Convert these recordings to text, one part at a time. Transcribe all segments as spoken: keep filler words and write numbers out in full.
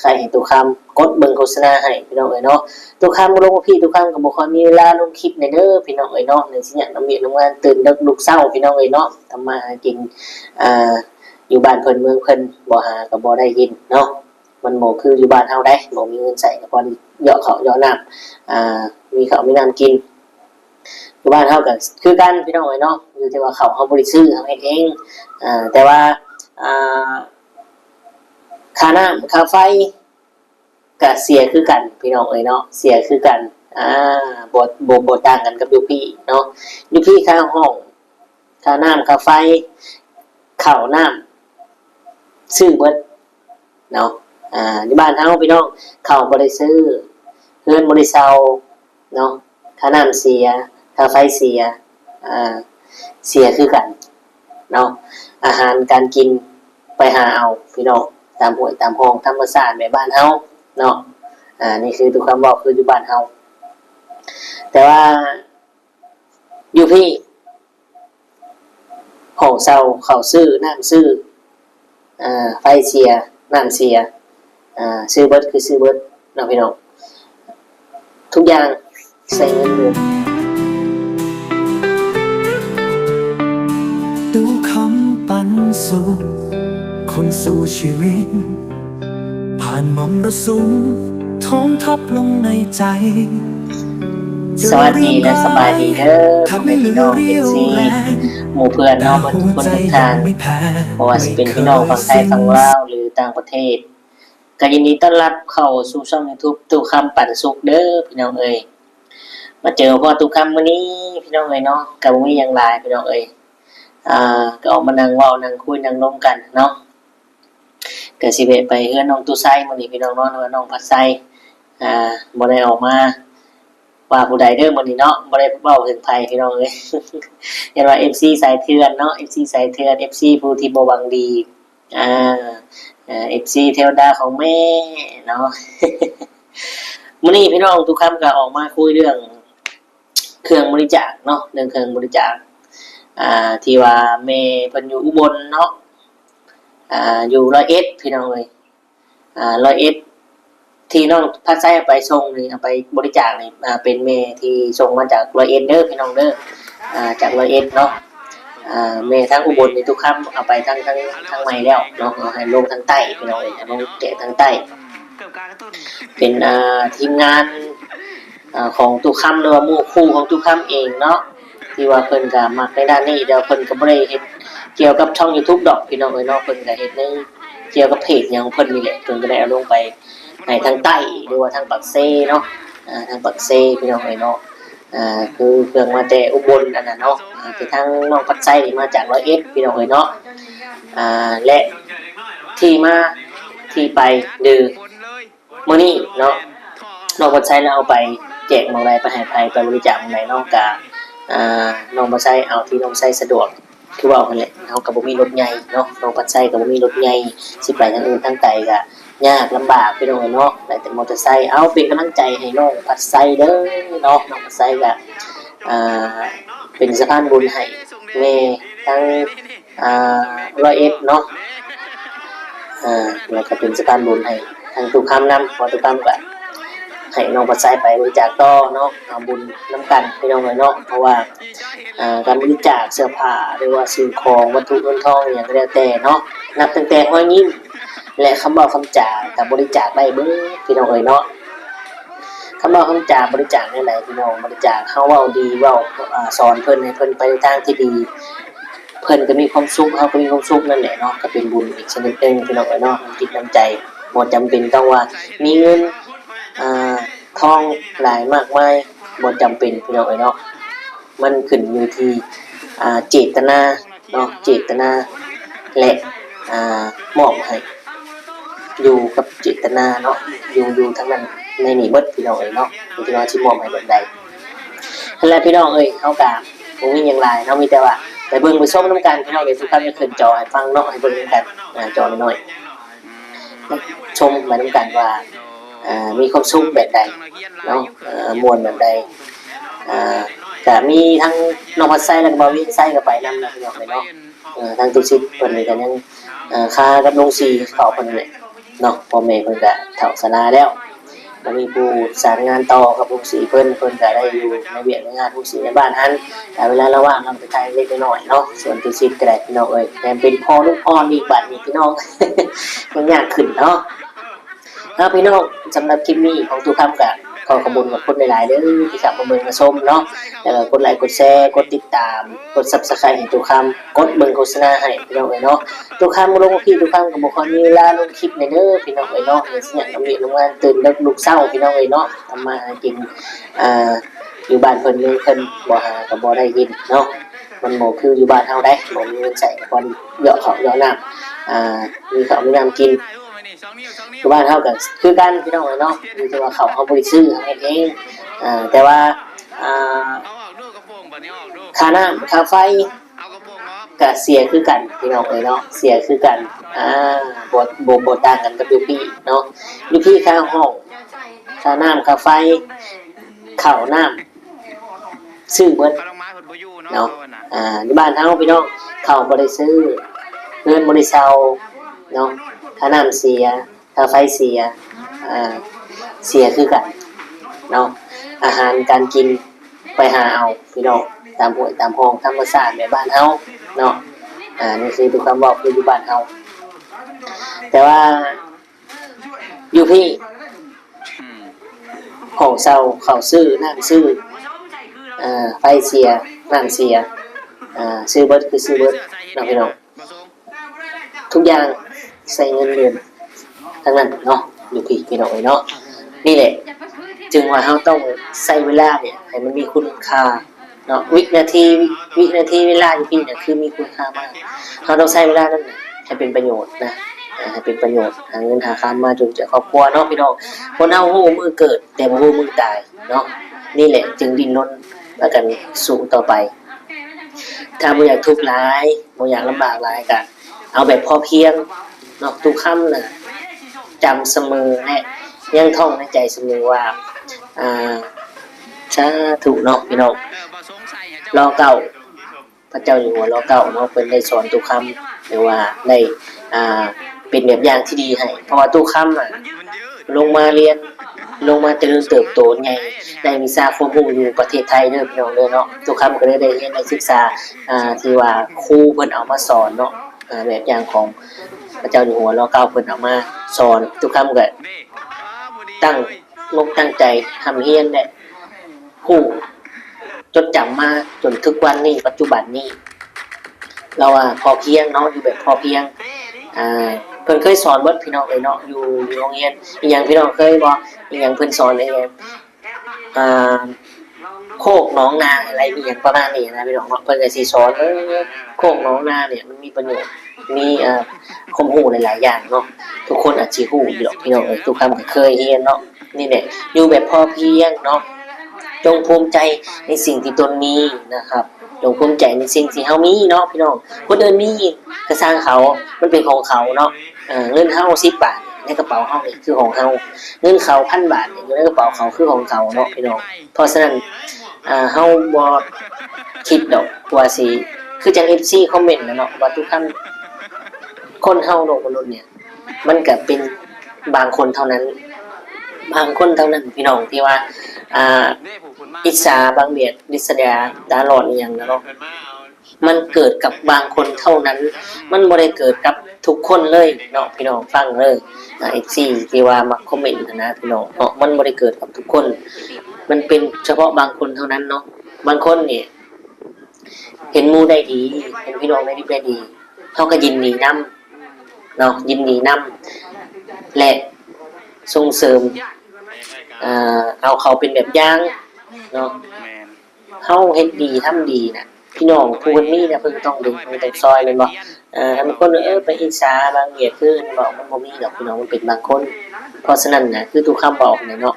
ใครเห็นตุกคำกดเบิ่งโฆษณาให้พี่น้องเอ้ยเนาะ ตุกคำบ่ลงพี่ ตุกคำก็บ่ค่อยมีเวลาลงคลิปแหน่เด้อพี่น้องเอ้ยเนาะ ในสิยากนำเวียกนำงาน ตื่นดึกลุกเช้าพี่น้องเอ้ยเนาะ ทำมาหากิน อ่า อยู่บ้านเพิ่นเมืองเพิ่น บ่หาก็บ่ได้กินเนาะ มันบ่คืออยู่บ้านเฮาได้ บ่มีเงินใช้ก็พอได้เหยาะข้าวเหยาะน้ำ อ่า มีข้าวมีน้ำกิน อยู่บ้านเฮาก็คือกันพี่น้องเอ้ยเนาะ อยู่ที่ว่าข้าวเฮาบ่ได้ซื้อ เฮาเฮ็ดเอง อ่า แต่ว่า อ่า ค่าน้ำค่าไฟ ก็เสียคือกันพี่น้องเอ้ยเนาะ เสียคือกัน อ่า บ่ บ่ บ่ต่างกันกับอยู่พี้เนาะ อยู่พี้ค่าห้อง ค่าน้ำค่าไฟ ข้าวน้ำ ซื้อเบิดเนาะ อ่า อยู่บ้านเฮาพี่น้อง ข้าวบ่ได้ซื้อ เฮือนบ่ได้เช่าเนาะ ค่าน้ำเสีย ค่าไฟเสีย อ่า เสียคือกันเนาะ อาหารการกินไปหาเอาพี่น้อง ตามห้วยตามคลองธรรมชาติแบบบ้านเฮาเนาะ อ่า นี่คือทุกคำเว้าคืออยู่บ้านเฮา แต่ว่าอยู่พี้ ห้องเช่า ข้าวซื้อ น้ำซื้อ อ่า ไฟเสีย น้ำเสีย อ่า ซื้อเบิดคือซื้อเบิดเนาะพี่น้อง ทุกอย่างใช้เงินเบิด ตู้คำปันสุข คนสู้ชีวิต ผ่านมรสุม ท้องทับลงในใจ สวัสดีและสบายดีเด้อพ่อแม่พี่น้อง เอฟซี หมู่เพื่อนเฮาเบิดทุกคนทุกท่าน บ่ว่าสิเป็นพี่น้องฝั่งไทยฝั่งลาวหรือต่างประเทศ ก็ยินดีต้อนรับเข้าสู่ช่อง YouTube ตู้คำปันสุขเด้อพี่น้องเอ้ย มาเจอพ่อตู้คำมื้อนี้พี่น้องเอ้ยเนาะ ก็บ่มีหยังหลายพี่น้องเอ้ย อ่า ก็ออกมานั่งเว้านั่งคุยนั่งลมกันเนาะ ก็สิแวะไปเฮือนน้องตู้ไซมื้อนี้พี่น้องเนาะ หรือว่าน้องพัดไซ อ่า บ่ได้ออกมาว่าผู้ใดเด้อมื้อนี้เนาะ บ่ได้เว้าถึงไผพี่น้องเอ้ย เห็นว่า เอฟซี สายเถื่อนเนาะ เอฟซี สายเถื่อน เอฟซี ผู้ที่บ่หวังดี อ่า เอ่อ เอฟซี เทวดาของแม่เนาะ มื้อนี้พี่น้องตู้คำก็ออกมาคุยเรื่องเครื่องบริจาคเนาะ เรื่องเครื่องบริจาค อ่า ที่ว่าแม่เพิ่นอยู่อุบลเนาะ อ่า อยู่ร้อยเอ็ดพี่น้องเอ้ย อ่า ร้อยเอ็ด ที่น้องพัดไซเอาไปส่งนี่ เอาไปบริจาคนี่ อ่า เป็นแม่ที่ส่งมาจากร้อยเอ็ดเด้อพี่น้องเด้อ อ่า จากร้อยเอ็ดเนาะ อ่า แม่ทางอุบลนี่ตู้คำเอาไปทาง ทาง ทางใหม่แล้วเนาะ เอาให้ลงทางใต้พี่น้องเอ้ย เอาลงแจกทางใต้ เป็น อ่า ทีมงาน อ่า ของตู้คำหรือว่าหมู่คู่ของตู้คำเองเนาะ ที่ว่าเพิ่นก็มักในด้านนี้ แต่ว่าเพิ่นก็บ่ได้เฮ็ดเกี่ยวกับช่อง YouTube ดอกพี่น้องเอ้ยเนาะ เพิ่นก็เฮ็ดในเกี่ยวกับเพจหยังของเพิ่นนี่แหละ เพิ่นก็ได้เอาลงไปให้ทางใต้หรือว่าทางปากเซเนาะ อ่า ทางปากเซพี่น้องเอ้ยเนาะ อ่า คือเครื่องมาแต่อุบลอันนั้นเนาะ อ่า แต่ทางน้องพัดไซนี่มาจากร้อยเอ็ดพี่น้องเอ้ยเนาะ อ่า และที่มาที่ไปคือ มื้อนี้เนาะ น้องพัดไซลาวเอาไปแจกหม่องใด ไปให้ไผ ไปบริจาคหม่องใดเนาะ ก็ อ่า น้องพัดไซเอาที่น้องไซสะดวก คือเว้าหั่นแหละ เฮาก็บ่มีรถใหญ่เนาะ น้องพัดไซก็บ่มีรถใหญ่ สิไปทางอื่นทางไกลก็ยากลำบากพี่น้องเอ้ยเนาะ ได้แต่มอเตอร์ไซค์ เอาเป็นกำลังใจให้น้องพัดไซเด้อเนาะ น้องพัดไซก็ อ่า เป็นสะพานบุญให้แม่ทั้ง อ่า ร้อยเอ็ดเนาะ อ่า แล้วก็เป็นสะพานบุญให้ทางตู้คำนำ เพราะตู้คำก็ให้น้องพัดไซไปบริจาคต่อเนาะ เอาบุญนำกันพี่น้องเอ้ยเนาะ เพราะว่า อ่า การบริจาคเสื้อผ้า หรือว่าสิ่งของวัตถุเงินทองอหย่างก็แล้วแต่เนาะ นับตั้งแต่รอยยิ้ม และคำเว้าคำจาก็บริจาคได้เบิดพี่น้องเอ้ยเนาะ คำเว้าคำจาบริจาคแนวใดพี่น้อง บริจาคเฮาเว้าดี เว้า อ่า สอนเพิ่นให้เพิ่นไปในทางที่ดี เพิ่นก็มีความสุข เฮาก็มีความสุขนั่นแหละเนาะ ก็เป็นบุญอีกชนิดหนึ่งพี่น้องเอ้ยเนาะ น้ำจิตน้ำใจ บ่จำเป็นต้องว่ามีเงิน อ่า ทองหลายมากมาย บ่จำเป็นพี่น้องเอ้ยเนาะ มันขึ้นอยู่ที่ อ่า เจตนาเนาะ เจตนา และ อ่า มอบให้ อยู่กับเจตนาเนาะ อยู่ อยู่ทางนั้นในนี่เบิดพี่น้องเอ้ยเนาะ อยู่ที่ว่าสิมอบให้แบบใด นั่นแหละพี่น้องเอ้ย เฮาก็บ่มีหยังหลายเนาะ มีแต่ว่าไปเบิ่งไปชมนำกันพี่น้องเอ้ย สุภาพจะขึ้นจอให้ฟังเนาะ ให้เบิ่งนำกัน อ่า จอน้อยๆ ชมไปนำกันว่า อ่า มีความสุขแบบใดเนาะ เอ่อ ม่วนแบบใด อ่า ก็มีทั้งน้องพัดไซแล้วก็บ่าววินไซก็ไปนำนะพี่น้องเอ้ยเนาะ เอ่อ ทางตุสิทธิ์เพิ่นนี่ก็ยัง เอ่อ คากับลุงซีเขาเพิ่นนี่แหละ เนาะ พ่อแม่เพิ่นก็เฒ่าชราแล้ว บ่มีผู้สานงานต่อกับลุงศรีเพิ่น เพิ่นก็ได้อยู่ในเวียกในงานลุงศรีในบ้านหั้น แต่เวลาเราว่างเราไปถ่ายเล็กๆน้อยๆเนาะ ส่วนตุสิทธิ์ก็ได้พี่น้องเอ้ย แถมเป็นพ่อลูกอ่อนอีกบัดนี้พี่น้อง ยังยากขึ้นเนาะ เอาพี่น้อง สำหรับคลิปนี้ของตู้คำก็ขอขอบคุณขอบคุณหลายๆเด้อ ที่เข้ามาเบิ่งมาชมเนาะ แล้วก็กดไลค์กดแชร์ กดติดตาม กด Subscribe ให้ตู้คำ กดเบิ่งโฆษณาให้พี่น้องเอ้ยเนาะ ตู้คำบ่ลงคลิป ตู้คำก็บ่ค่อยมีเวลาลงคลิปเลยเด้อพี่น้องเอ้ยเนาะ เฮ็ดหยังก็มีโรงงาน ตื่นดึกลุกเช้าพี่น้องเอ้ยเนาะ ทำมาหากิน อ่า อยู่บ้านเพิ่นเมืองเพิ่น บ่หาก็บ่ได้กินเนาะ มันบ่คืออยู่บ้านเฮาได้ บ่มีเงินใช้ก็พอเหยาะข้าวเหยาะน้ำ อ่า มีข้าวมีน้ำกิน อยู่บ้านเฮาก็คือกันพี่น้องเอ้ยเนาะ อยู่ที่ว่าข้าวเฮาบ่ได้ซื้อ เฮาเฮ็ดเอง อ่า แต่ว่า อ่า ค่าน้ำค่าไฟก็เสียคือกันพี่น้องเอ้ยเนาะ เสียคือกัน อ่า บ่ บ่ บ่ต่างกันกับอยู่พี้เนาะ อยู่พี้ค่าห้อง ค่าน้ำค่าไฟ ข้าวน้ำ ซื้อเบิดเนาะ อ่า อยู่บ้านเฮาพี่น้อง ข้าวบ่ได้ซื้อ เรือนบ่ได้เช่าเนาะ ค่าน้ำเสีย ค่าไฟเสีย อ่า เสียคือกันเนาะ อาหารการกินไปหาเอาพี่น้อง ตามห้วยตามคลองธรรมชาติแบบบ้านเฮาเนาะ อ่า นี่คือตู้คำเว้าคืออยู่บ้านเฮา แต่ว่าอยู่พี้ ห้องเช่า ข้าวซื้อ น้ำซื้อ อ่า ไฟเสีย น้ำเสีย อ่า ซื้อเบิดคือซื้อเบิดเนาะพี่น้อง ทุกอย่างใช้เงินเดือนทั้งนั้นเนาะ อยู่พี้พี่น้องเอ้ยเนาะ นี่แหละ จึงว่าเฮาต้องใช้เวลาเนี่ยให้มันมีคุณค่าเนาะ วินาที วินาทีเวลาอยู่พี้เนี่ยคือมีคุณค่ามาก เฮาต้องใช้เวลานั้นน่ะให้เป็นประโยชน์นะ อ่า ให้เป็นประโยชน์ หาเงินหาคำมาจุนเจือครอบครัวเนาะพี่น้อง คนเฮาฮู้มื้อเกิด แต่บ่ฮู้มื้อตายเนาะ นี่แหละจึงดิ้นรนพากันสู้ต่อไป ถ้าบ่อยากทุกข์หลาย บ่อยากลำบากหลาย ก็เอาแบบพอเพียงเนาะ ตู้คำน่ะจำเสมอและยังท่องในใจเสมอว่า อ่า สาธุเนาะพี่น้อง ร.เก้า พระเจ้าอยู่หัว ร.เก้า เนาะ เพิ่นได้สอนตู้คำ หรือว่าได้ อ่า เป็นแบบอย่างที่ดีให้ เพราะว่าตู้คำอะ ลงมาเรียน ลงมาเจริญเติบโตใหญ่ ได้วิชาความรู้อยู่ประเทศไทยเด้อพี่น้องเด้อเนาะ ตู้คำก็เลยได้เรียนได้ศึกษา อ่า ที่ว่าครูเพิ่นเอามาสอนเนาะ อ่า แบบอย่างของพระเจ้าอยู่หัว ร.เก้า เพิ่นเอามาสอน ตู้คำก็ตั้งอกตั้งใจร่ำเรียนและรู้ จดจำมาจนทุกวันนี้ ปัจจุบันนี้ เราว่าพอเพียงเนาะ อยู่แบบพอเพียง อ่า เพิ่นเคยสอนเบิดพี่น้องเอ้ยเนาะ อยู่ อยู่โรงเรียน อีหยังพี่น้องเคยบ่ อีหยังเพิ่นสอน อีหยัง อ่า โคกหนองนา อะไรอีหยังประมาณนี้นะพี่น้องเนาะ เพิ่นก็สิสอน เออ โคกหนองนาเนี่ยมันมีประโยชน์ มี อ่า ความรู้หลายๆอย่างเนาะ ทุกคนอาจสิรู้อยู่ดอกพี่น้องเอ้ย ตู้คำก็เคยเรียนเนาะ นี่แหละ อยู่แบบพอเพียงเนาะ จงภูมิใจในสิ่งที่ตนมีนะครับ จงภูมิใจในสิ่งที่เฮามีเนาะพี่น้อง คนอื่นมีก็ช่างเขา มันเป็นของเขาเนาะ เออ เงินเฮาสิบบาทในกระเป๋าเฮานี่คือของเฮา เงินเขาพันบาทนี่อยู่ในกระเป๋าเขาคือของเขาเนาะพี่น้อง เพราะฉะนั้น อ่า เฮาบ่คิดดอกว่าสิ คือจั่ง เอฟซี คอมเมนต์นะเนาะ ว่าตู้คำ คนเฮาโลกมนุษย์เนี่ย มันก็เป็นบางคนเท่านั้น บางคนเท่านั้นพี่น้องที่ว่า อ่า อิจฉาบังเบียดริษยาตาร้อนอีหยังนะเนาะ มันเกิดกับบางคนเท่านั้น มันบ่ได้เกิดกับทุกคนเลยเนาะพี่น้อง ฟังเด้อ อ่า เอฟซี ที่ว่ามักคอมเมนต์นะพี่น้องเนาะ มันบ่ได้เกิดกับทุกคน มันเป็นเฉพาะบางคนเท่านั้นเนาะ บางคนนี่ เห็นหมู่ได้ดี เห็นพี่น้องได้ดี เฮาก็ยินดีนำเนาะ ยินดีนำ และส่งเสริม อ่า เอาเขาเป็นแบบอย่างเนาะ เฮาเฮ็ดดีทำดีน่ะ พี่น้องผู้เพิ่นมีน่ะ เพิ่นก็ต้องดึง เพิ่นก็ต้องซ่อย แม่นบ่ เอ่อ คันคน เออ ไปอิจฉาบังเบียดคือ แม่นบ่ มันบ่มีดอกพี่น้อง มันเป็นบางคน เพราะฉะนั้นน่ะ คือตู้คำบอกน่ะเนาะ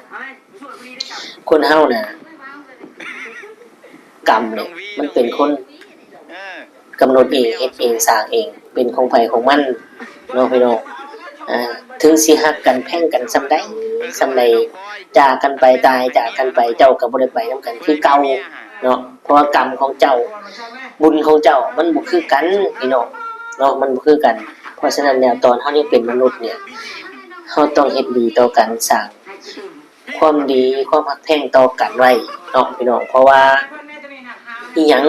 คนเฮาน่ะ กรรมเนี่ยมันเป็นคนกำหนดเอง เฮ็ดเอง สร้างเอง เป็นของไผของมันเนาะพี่น้อง อ่า ถึงสิฮักกันแพงกันส่ำใดส่ำใด จากกันไป ตายจากกันไป เจ้าก็บ่ได้ไปนำกันคือเก่าเนาะ เพราะว่ากรรมของเจ้า บุญของเจ้ามันบ่คือกันพี่น้องเนาะ มันบ่คือกัน เพราะฉะนั้นแล้วตอนเฮายังเป็นมนุษย์เนี่ย เราต้องเฮ็ดดีต่อกัน สร้างความดีความฮักแพงต่อกันไว้เนาะพี่น้อง เพราะว่าอิหยัง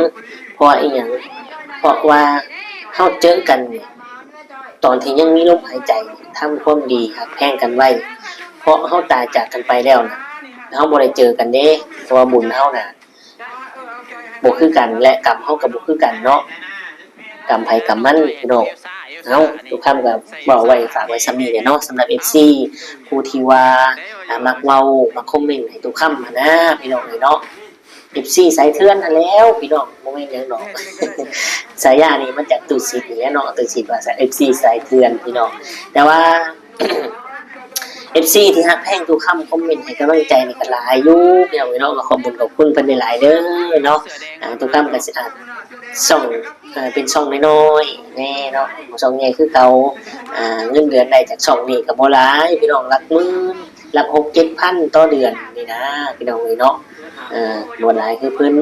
เพราะว่าอิหยัง เพราะว่าเราเจอกันนี่ ตอนที่ยังมีลมหายใจ ทำความดีฮักแพงกันไว้ เพราะเราตายจากกันไปแล้วนะ เราบ่ได้เจอกันเด้ เพราะว่าบุญเรานะ บ่คือกัน และกรรมเราก็บ่คือกันเนาะ กรรมไผกรรมมันพี่น้อง เอ้า ตุกคำก็เว้าไว้ฝากไว้ส่ำนี้แหละเนาะ สำหรับ เอฟซี ผู้ที่ว่า อ่า มักเว้า มักคอมเมนต์ให้ตุกคำหั้นนะพี่น้องเอ้ยเนาะ เอฟซี สายเถื่อนหั้นแหล้วพี่น้อง บ่แม่นหยังดอก ฉายานี่มาจากตู้สิทธิ์นี่แหละเนาะ ตู้สิทธิ์ว่า เอฟซี สายเถื่อนพี่น้อง แต่ว่า เอฟซี ที่ฮักแพงตุกคำ คอมเมนต์ให้กำลังใจนี่ก็หลายอยู่พี่น้องเอ้ยเนาะ ก็ขอบคุณขอบคุณเพิ่นหลายๆเด้อเนาะ อ่า ตุกคำก็สิ อ่า ช่อง เอ่อ เป็นช่องน้อยๆแน่เนาะ ช่องใหญ่คือเก่า อ่า เงินเดือนได้จากช่องนี้ก็บ่หลายพี่น้อง หลักหมื่น หลักหกเจ็ดพันต่อเดือนนี่นะพี่น้องเอ้ยเนาะ เอ่อ บ่หลายคือเพิ่น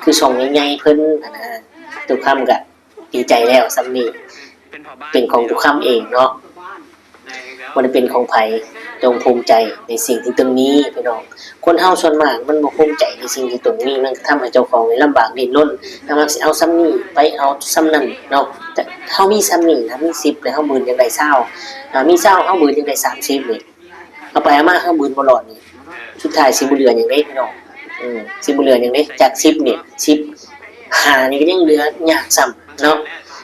คือช่องใหญ่ๆเพิ่นหั้นนะ ตุกคำก็ดีใจแล้วส่ำนี้ เป็นของตุกคำเองเนาะ บ่ได้เป็นของไผ จงภูมิใจในสิ่งที่ตนมีพี่น้อง คนเฮาส่วนมากมันบ่ภูมิใจในสิ่งที่ตนมี มันก็ทำให้เจ้าของนี่ลำบากดิ้นรน ถ้ามักสิเอาส่ำนี้ ไปเอาส่ำนั้นเนาะ แต่เฮามีส่ำนี้นะ มีสิบแล้วเฮาหมื่นอยากได้ซาว อ่า มีซาวเฮาหมื่นอยากได้สามสิบนี่ เอาไปเอามาเฮาหมื่นบ่รอดนี่ สุดท้ายสิบ่เหลือหยังเด้พี่น้อง อืม สิบ่เหลือหยังเด้ จากสิบนี่ สิบห้านี่ก็ยังเหลือยากซ้ำเนาะ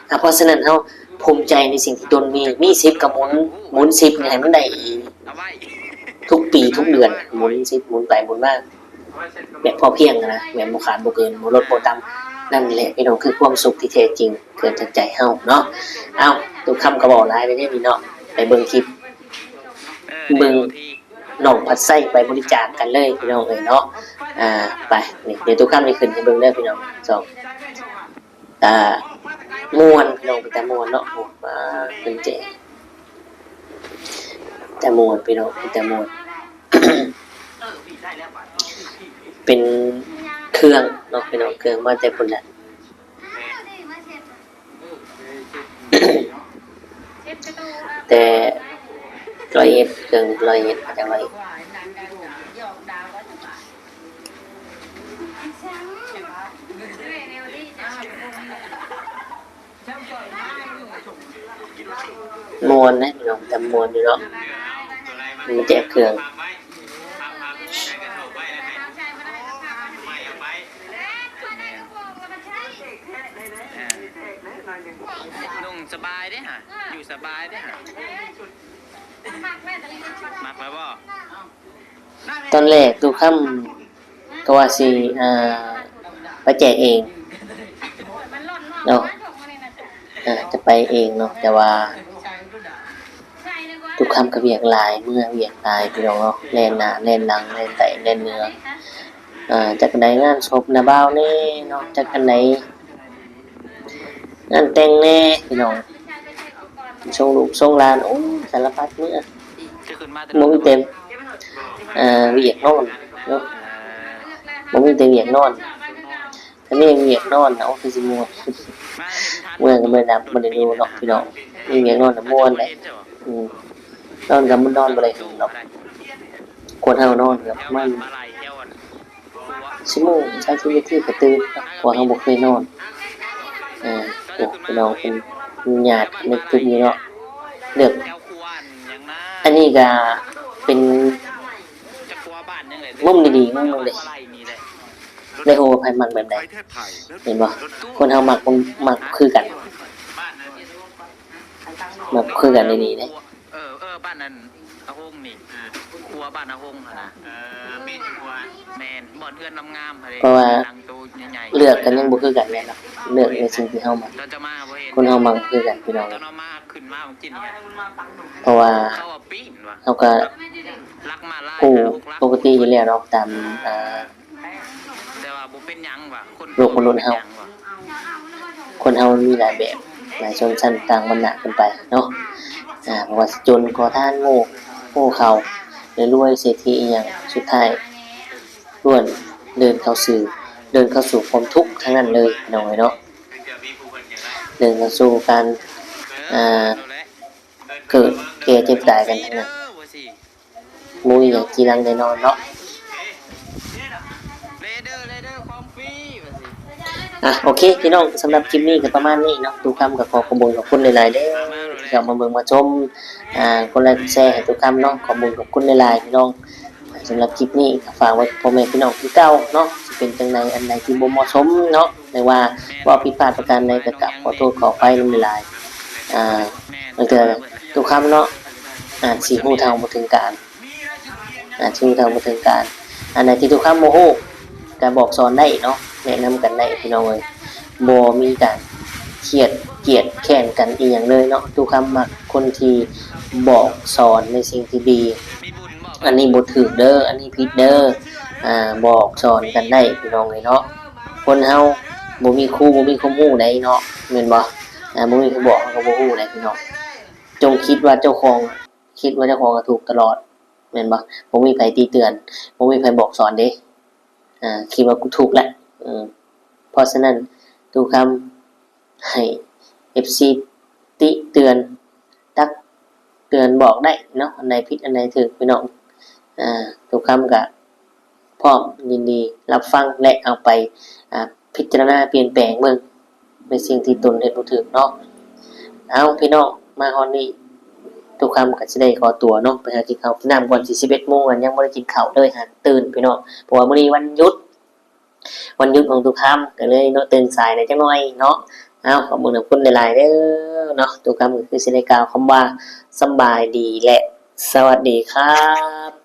อ่า เพราะฉะนั้นเฮาภูมิใจในสิ่งที่ตนมี มีสิบก็หมุน หมุนสิบนี่ให้มันได้อีก ทุกปีทุกเดือน หมุนสิบ หมุนไปหมุนมา แบบพอเพียงหั้นนะ แบบบ่ขาดบ่เกิน บ่ลดบ่ต่ำ นั่นแหละพี่น้อง คือความสุขที่แท้จริง เกิดจากใจเฮาเนาะ เอ้า ตุกคำก็เว้าหลายไปเด้นี่เนาะ ไปเบิ่งคลิป เบิ่ง น้องผัดไส้ไปบริจาคกันเลยพี่น้องเอ้ยเนาะ อ่า ไป นี่ เดี๋ยวตุกคำสิขึ้นให้เบิ่งเด้อพี่น้อง สอง อ่า ม่วนพี่น้อง เป็นตาม่วนเนาะ โอ้ มาเป็นแจก ตาม่วนพี่น้อง เป็นตาม่วน เป็นเครื่องเนาะพี่น้อง เครื่องมาแต่พุ้นแหละ แต่ร้อยเอ็ด เครื่องร้อยเอ็ด มาจากร้อยเอ็ด ม่วนนะพี่น้อง แต่ม่วนอยู่เนาะ มันแจกเครื่อง นุ่งสบายเด้ฮะ อยู่สบายเด้ฮะ มักแล้วบ่ ตอนแรกตุกคำก็ว่าสิ อ่า ไปแจกเองเนาะ อ่า จะไปเองเนาะ แต่ว่า ตุกคำก็เวียกหลาย เมือเวียกหลายพี่น้องเนาะ แล่นหน้าแล่นหลัง แล่นใต้แล่นเหนือ อ่า จักอันใดงานศพน้าบ่าวแน่เนาะ จักอันใดงานแต่งแน่พี่น้อง ส่งลูกส่งหลาน โอ้ สารพัดเมือ คือขึ้นมาแต่ บ่มีแต่ อ่า เวียกนอนเนาะ บ่มีแต่เวียกนอน ถ้ามีเวียกนอนนะ โอ้ คือสิม่วน เมือก็บ่ได้หลับบ่ได้นอนเนาะพี่น้อง มีเวียกนอนน่ะม่วนเด้ อืม นอนก็มันนอนบ่ได้หลับ คนเฮานอนก็ประมาณ ชั่วโมง สามสิบนาทีก็ตื่น เพราะว่าเราบ่เคยนอน เออ โอ้ พี่น้องเพิ่นญาตินึกถึงอยู่เนาะ เลือก อันนี้ก็เป็นมุมดีๆมุมหนึ่งเลย ในหัวไผมักแบบใด เห็นบ่ คนเฮามัก มักคือกัน มักคือกันดีๆเด้ เออ เออ บ้านนั้นอาหงนี่ ครัวบ้านอาหงหั่นนะ เออมีดครัว แม่น บ่อนเฮือนงามๆหั่นด้ เพราะว่า หลังโตใหญ่ เลือกกันยังบ่คือกันแม่นเนาะ เลือกในสิ่งที่เฮามัก ตอนจะมาบ่เห็น คนเฮามักคือกันพี่น้อง ตอนเอามาขึ้นมาผมกินเนี่ย เพราะว่า เขาว่าปิ้นว่ะ เฮาก็ ลักมาหลาย ฮู้ ลูกลัก ปกติอยู่แล้วเนาะ ตาม อ่า แต่ว่าบ่เป็นหยังว่ะ คน โลกมนุษย์เฮา บ่เป็นหยังว่ะ คนเฮามันมีหลายแบบ หลายชนชั้น ต่างวรรณะกันไปเนาะ อ่า บ่ว่าสิจน ขอทาน โง่ โง่เขลา หรือรวย เศรษฐี อีหยัง สุดท้ายล้วนเดินเข้าสู่ เดินเข้าสู่ความทุกข์ทั้งนั้นเลยพี่น้องเอ้ยเนาะ เดินเข้าสู่การ อ่า เกิด แก่เจ็บตายกันทั้งนั้น บ่มีหยังจีรังแน่นอนเนาะ อ่ะ โอเค พี่น้อง สำหรับคลิปนี้ก็ประมาณนี้เนาะ ตู้คำก็ขอขอบคุณขอบคุณหลายๆเด้อ ที่เข้ามาเบิ่งมาชม อ่า กดไลค์กดแชร์ให้ตู้คำเนาะ ขอบคุณขอบคุณหลายๆพี่น้อง สำหรับคลิปนี้ก็ฝากไว้พ่อแม่พี่น้องคือเก่าเนาะ สิเป็นจั่งใด อันใดที่บ่เหมาะสมเนาะ หรือว่าเว้าผิดพลาดประการใดก็กราบขอโทษขออภัยนำหลายๆ อ่า บางเทื่อตู้คำเนาะ อาจสิฮู้เท่าบ่ถึงการ อาจสิฮู้เท่าบ่ถึงการ อันใดที่ตู้คำบ่ฮู้ก็บอกสอนได้เนาะ แนะนำกันได้พี่น้องเอ้ย บ่มีการเคียดเกลียดแค้นกันอีหยังเลยเนาะ ตู้คำมักคนที่บอกสอนในสิ่งที่ดี อันนี้บ่ถูกเด้อ อันนี้ผิดเด้อ อ่า บอกสอนกันได้พี่น้องเอ้ยเนาะ คนเฮาบ่มีครูบ่มีความรู้ใดเนาะ แม่นบ่ อ่า บ่มีผู้บอกเฮาก็บ่ฮู้ใดพี่น้อง จงคิดว่าเจ้าของ คิดว่าเจ้าของก็ถูกตลอด แม่นบ่ บ่มีไผติเตือน บ่มีไผบอกสอนเด้ อ่า คิดว่ากูถูกแล้ว อืม เพราะฉะนั้น ตู้คำให้ เอฟซี ติเตือน ตักเตือนบอกได้เนาะ อันใดผิดอันใดถูกพี่น้อง อ่า ตู้คำก็พร้อมยินดีรับฟังและเอาไป อ่า พิจารณาเปลี่ยนแปลงเบิ่ง ในสิ่งที่ตนเฮ็ดบ่ถูกเนาะ เอาพี่น้อง มาฮอดนี้ ตู้คำก็สิได้ขอตัวเนาะ ไปหากินข้าวกินน้ำก่อน สิสิบเอ็ดโมงแล้ว ยังบ่ได้กินข้าวเลย หากตื่นพี่น้อง เพราะว่ามื้อนี้วันหยุด วันหยุดของตู้คำ ก็เลยเนาะ ตื่นสายแหน่จักหน่อยเนาะ เอา ขอบคุณขอบคุณหลายๆเด้อเนาะ ตู้คำก็คือสิได้กล่าวคำว่าสำบายดีและสวัสดีครับ